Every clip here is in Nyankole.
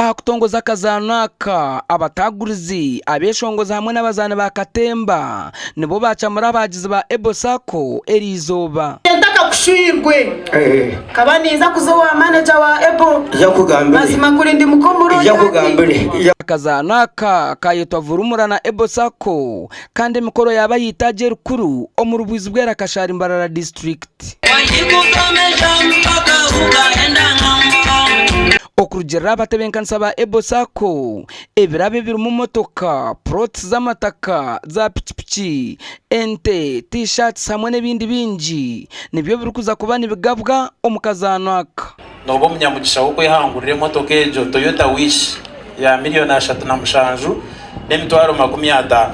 Aha kutongoza akazaano aka, abataagurizi, abeeshongozi hamwe n'abazaani ba katemba nibo baacamura abahagizi ba Ebo Sacco eriizooba. Ntakakushwirwe, nkaba ninza kuza owa manager wa Ebo. Mazima kuri ndi muka omurungi hati. Akazaano aka kaayetwa Vurumura na Ebo Sacco kandi emikoro yaaba aha itaagi erikuru omuri Bwizibwera Kashari Mbarara District. Okurugiirira aha batebeekanisa ba Ebo Sacco, ebirabo ebirimu motoka, plots z'amataka, za pikipiki, ente, T-shirts hamwe n'ebindi bingi nibyo birikuza kuba nibigabwa omu kazaano aka. Nooba omunyamugisha w'okwehangurira emotoka egyo Toyota Wish ya miriyoni 37 n'emitwaro 50.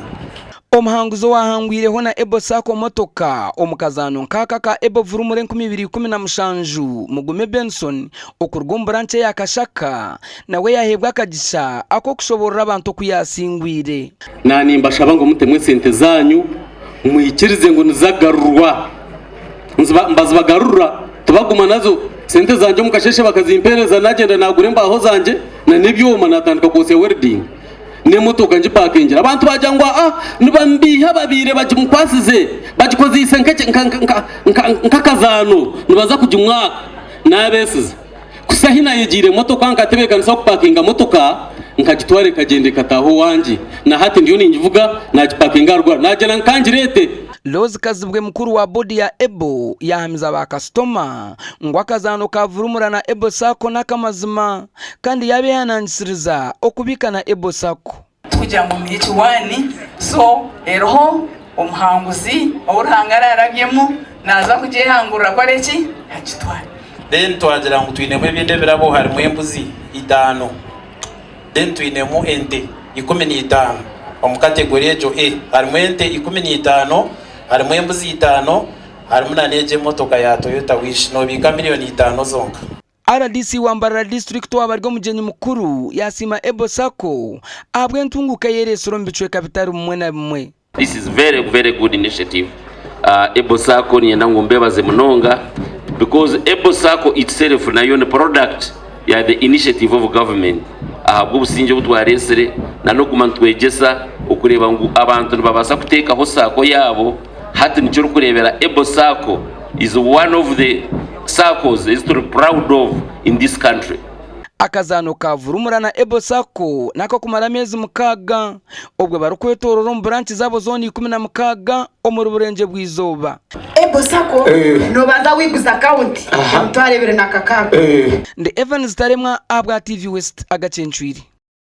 Omuhanguzi owaahangwireho na Ebo Sacco motoka omu kazaano nk'aka aka Ebo Vurumura 2017, Mugume Benson okuruga omu buranki eya Kashaka nawe yaaheebwa akagisha ak'okushoboorora abantu oku yaasingwire. Naanimbashaba ngu mutemu esente zaanyu mwikirize ngu nizagarurwa. Nibazibagarurira tibaguma nazo. Sente zangye omu kasheeshe bakazimpeereza naagyenda naagura embaaho zangye na n'ebyoma naatandika kwotsya welding. N'emotoka ngipaakingira. Abantu baagira ngu aa nibambiiha ababaire bagimukwasize bagikozeise nk'akazaano nibaza kugimwaka. Naabeesiza. Kuhitsya ahi naayegiire emotoka nkatebeekanisa kupaakinga motoka nkagitwara ekagyenda ekataaha owangye. Na hati ndiyo ningivuga naagipaakinga aha rugwaro. Naagira ngu ka ngireete. Rose Kazibwe mukuru wa boodi ya Ebo yaahamiza ba kasitoma ngu akazaano ka Vurumura na Ebo Sacco n'akamazima kandi yaabeehanangisiriza okubiika na Ebo Sacco. Tikugira ngu omanye ekiwaani so eriho omuhanguzi ou Ruhanga ararabyemu naaza kugyehangurira akore ki? Agitware. Then twagira ngu twinemu ebindi ebirabo harimu embuzi itaano then twinemu ente 15 omu category egyo A harimu ente 15 harimu embuzi itaano harimu nana egyo emotoka ya Toyota Wish nobiika miriyoni 5 zonka. Rdc wa Mbarara District owaaba ari omugyenyi mukuru yasiima Ebo Sacco ahabw'entunguuka ei ereetsire omu bicweka bitari bimwe na bimwe. This is very very good initiative Ebo Sacco niinyenda ngu mbebaze munonga because Ebo Sacco itself nayo ni product ya the initiative of government ahabw'obusingye obu twareetsire na n'okuguma nitwegyesa okureeba ngu abantu nibabaasa kuteekaho Sacco yaabo. Hati nikyo orikureebera Ebo Sacco is one of the Saccos ezi turi proud of in this country. Akazaano ka Vurumura na Ebo Sacco n'ak'okumara ameezi mukaaga obwo barikwetoorora omu buranki zaabo zoona 16 omuri Burengye-bw'eizooba. Ebo Sacco noobanza waiguza akawunti emitwaro ebiri na kakaaga. Ndi Evans Taremwa ahabwa TV West agacencwire.